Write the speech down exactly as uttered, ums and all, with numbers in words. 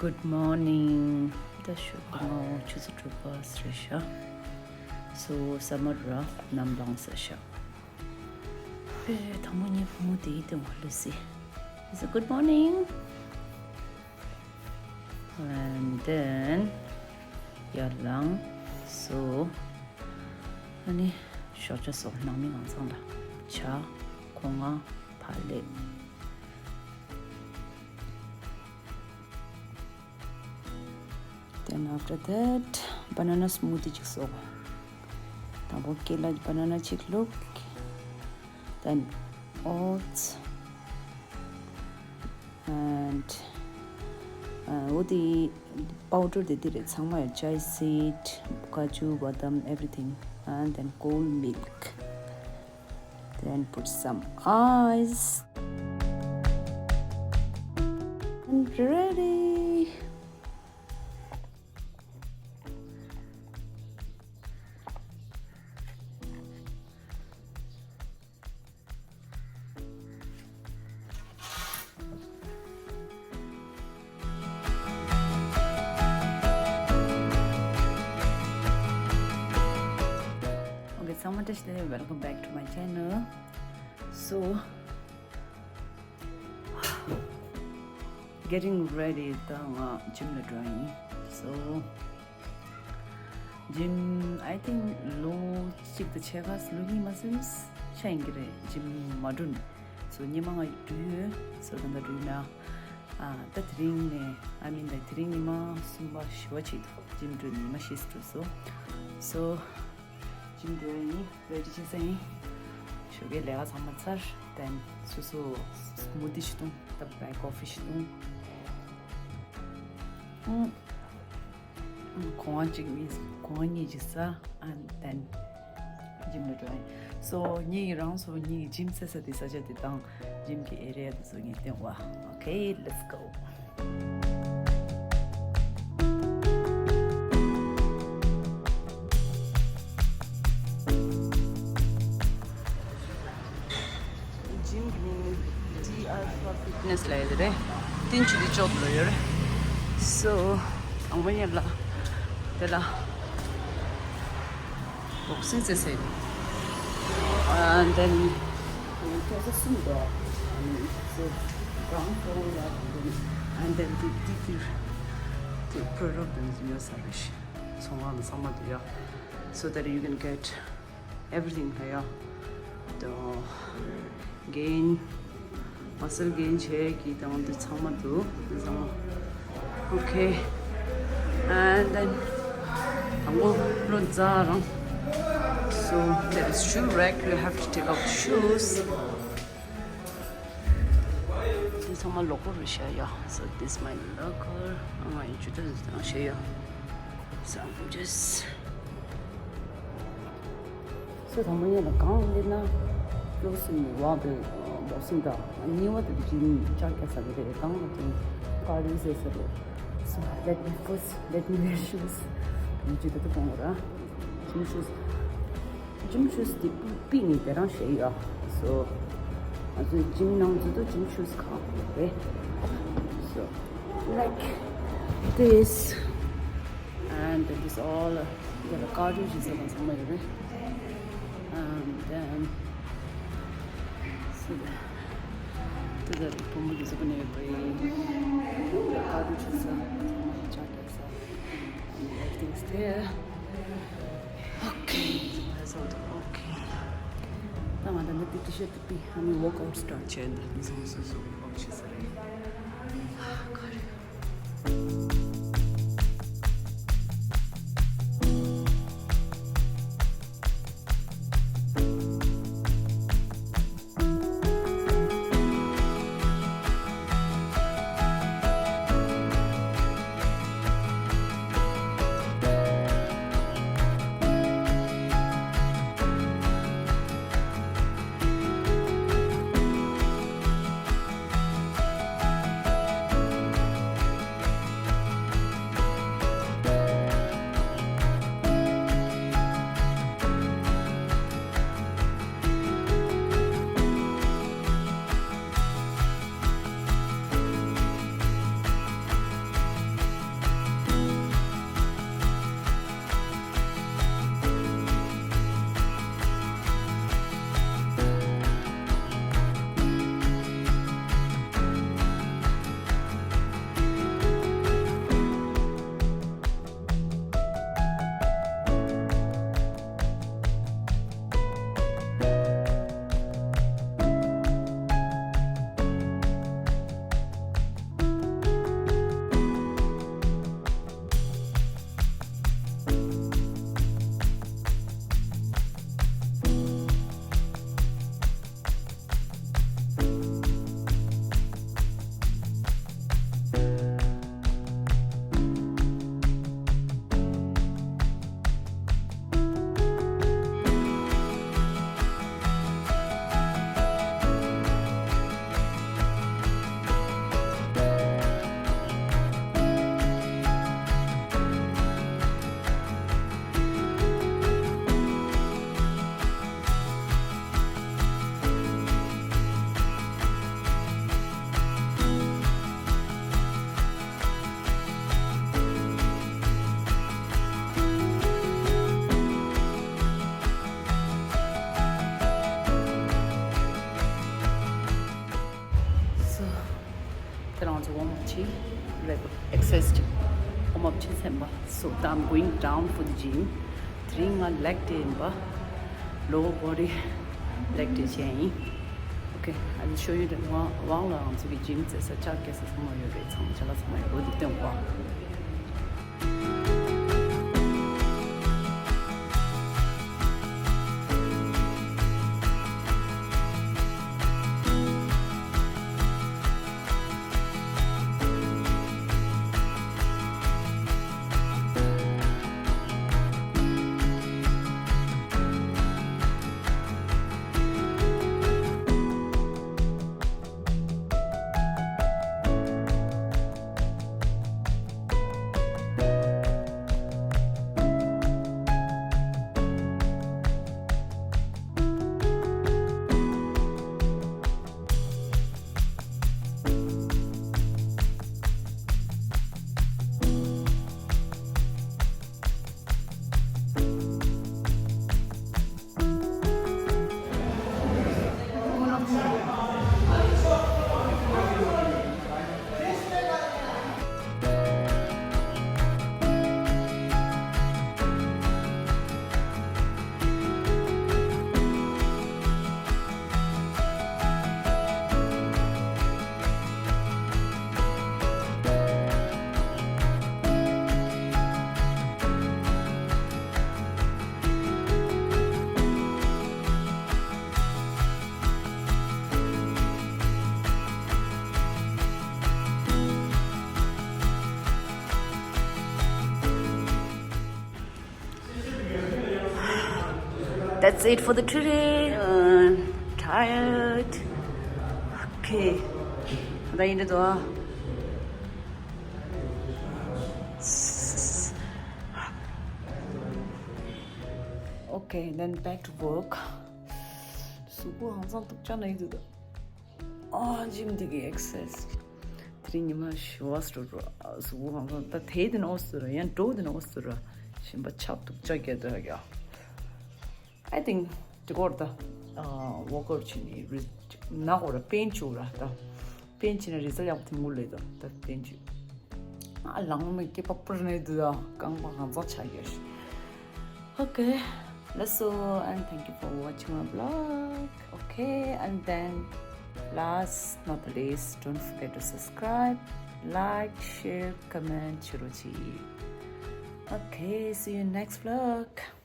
Good morning. ད་ཞོགས་པ་ང་ཆུ་ཚོད་དྲུག་པ་རེད་ཤག་སོ་ས་མ་ར་ནམ་ལངས་ས་ཤག་པེ་དང་པོ་ངའི་བུ་མོ་དེའི་སྟེང་བ་ལུས་སི། It's a good morning. And then ཡར་ལངས་སོ། ཨ་ནི་ཞོགས་ཇ་སོགས་ནང་མི་ང་ཚང་ལ་ཇ་གོང་ང་བག་ལེབ། Then after that, banana smoothie ཅིག་བཟོ། དང་པོ་ཀེ་ལ་banana ཅིག་བླུགས། Then oats and uh, འོ་དེ་པའུ་ཌར་དེ་དེ་རེད། ཚང་མ་ཡོད། Chia seed, cashew, badam, everything. And then cold milk. Then put some ice. And ready. Okay, ཚང་མ་བཀྲ་ཤིས་བདེ་ལེགས། Welcome back to my channel. So, getting ready. ད་ང་ཇིམ་ལ་འགྲོ་ཡིན། So, ཇིམ་I think ལོ་གཅིག་དང་ཕྱེད་ཀ་ལོ་གཉིས་མ་ཟིན་ཆ་ཡིན་གྱི་རེད། ཇིམ་མ་འགྲོ་ནས། So ཉི་མ་ལྔ་འགྲོ་ཡོད། So ད་ལྟ་འགྲོ་ཡིན་ན། ཨ་ད་དེ་རིང་ནས་I mean like དེ་རིང་ཉི་མ་གསུམ་པ་བཞི་པ་ཅིག་འདུག་ཇིམ་འགྲོ་ནས་ཉི་མ་བཞི་འགྲོ་སོང་། So ཇིམ་འགྲོ་ཡིན། རེ་ཌི་བྱེད་ས་ཡིན། ཞོགས་ཀའི་ལས་ཀ་ཚང་མ་ཚར། Then སོ་སོ་སྨུ་ཏི་ཞིག་འཐུང་། ད་བལ་ཀོ་ཕི་ཞིག་འཐུང་། ཨུམ། གོང་བ་གཅིག་གཉིས། གོང་བ་གཉིས་ཅིག་ཟ། And then ཇིམ་ལ་འགྲོ་ཡིན། So ངེད་ཀྱི་རང་སོ་ངེད་ཀྱི་ཇིམ་རྩེ་ས་དེ་ས་ཆ་དེ་དང་ཇིམ་གྱི་ཨེ་རི་ཡ་དེ་ཚོ་ངས་སྟོན་བ། Okay, let's go. ཇིམ་གྱི་མིང་ནི་ཌི་ཨལ་ཕ་ཕིཊ་ནེ་སི་ལབ་ཡ་དེ་རེད། བསྟན་ཆོས་སྡེ་ཕྱོགས་ལ་ཡོད་རེད། So དང་པོ་ཉིད་ལ་དེ་ལ་བོག་སིང་རྩེ་ས་ཡོད། And then ཁྱོད་ཚོ་གསུམ་འདུག So ground floor ལ་དང་པོ་ནི། And then དེ་དེ་དེ་དེ་པྲོ་ཌག་དེ་ཉོ་ས་རེད། ཚོང་ཁང་དང་ཚང་མ་དེ་ཡོད། So that you can get everything ལ་ཡ། དང་གེན་མ་སལ་གེན་བྱེད་ཀྱི་དང་དེ་ཚང་མ་འདུག་དེ་ཚང་མ། Okay. And then དང་པོ་བློ་རྩ་རང་། So there is shoe rack, you have to take out shoes. དེ་ཚང་མ་ལོ་ཀོ་རུ་བཞག་ཡོད། So this my locker. ཨ་མ་ཡི་ཇུ་ཏ་དེ་ཚང་བཞག་ཡོད། So I'm just སོ་དང་པོ་ཉིད་ལ་གང་སླེབས་ན་སྐྱོ་སེམས་ནས་ཝང་དེ་བོག་སིང་དང་གཉིས་པ་དེ་ཇིམ་ཅག་སྐྱ་ས་དེ་རེད། གང་ལ་དེ་ཀར་ཌི་ཡོ་ཟེར་ས་རེད། So let me first, let me wear shoes. ཡིན་ཅི་ད་དུ་གོང་ར་ཇིམ་ཤུ་ཟི། ཇིམ་ཤུ་ཟི་དེ་པི་ནི་དེ་རང་བཞེས་ཡོད། So ང་ཚོའི་ཇིམ་ནང་འཛུལ་དུས་ཇིམ་ཤུ་ཟི་གང་རེད། So like this. And this all the cartridges ཚང་མ་ཡོད་རེད། And then so the དེ་ལ་བུ་མོ་དེ་ཚོ་ཀུན་ནས་ཡོད་པའི་cartridges ཚང་མ་ཡོད་ཅག་རེད། So everything's there. Okay, that's all. Okay. ད་ང་ད་ནི་དེ་ཊི་ཤར་དེ་པི་ཨ་ནི་ཝོག་ཨའུཊ་སི་ཊར་ཊི་བྱས་ནས་ནི་སོང་སོང་སོང་ཝོག་བྱེད་ས་རེད། ཨ་ག་རེ། Warm up ཅིག་ལེགས་པོ་exercise ཅིག warm up བྱས་ཚར་བ། So I'm going down for the gym. དེ་རིང་ང་leg day ཡིན་པ། Lower body leg day བྱས་ཡིན། Okay, I will show you the one one ལ་ང་ཚོ་གི་gym རྩེ་ས་ལྕགས་རྒྱག་ས་ཚང་མ་ཡོད་རེད། ཚང་མ་ཅ་ལག་ཚང་མ་ཡོད་རེད། འདི་སྟོན་གོ། That's it for the today. Uh, tired. Okay. ད་ཡིན་འདྲ་འདུག Okay, then back to work. གཟུགས་པོ་ཧང་སང་སྡུག་ཅག་ན་ཡིན་འདུག་ཨ། gym འདི་གི་exercise། དེ་རིང་ཉི་མ་བཞི་པ་ཟེར་རོ། གཟུགས་པོ་ཧང་སང་། ད་དེ་དེ་ནོ་ཟེར་རོ། ཡང་འགྲོ་དེ་ནོ་ཟེར་རོ། ཞིམ་པ་ཆགས་སྡུག་ཅག་རྒྱག་འདུག་ཡ། I think འདི་སྐོར་ད། ཨ། workout བྱས་ནས་རི་ན་ཧོ་ར་པེན་བཅུག་ར་ད། པེན་བྱས་ན་result ཡག་པོ་ཐེབས་མུ་ལེ་ད། ད་པེན་བཅུག་ཨ། ལང་མི་སྐྱེ་པ་པུར་ནས་འདུག་ད། རྐང་པ་ཧང་སང་ཆགས་ཡོད། Okay, that's all, and thank you for watching my vlog. Okay, and then last not the least, don't forget to subscribe, like, share, comment བྱེད་རོགས་གྱིས། Okay, see you next vlog.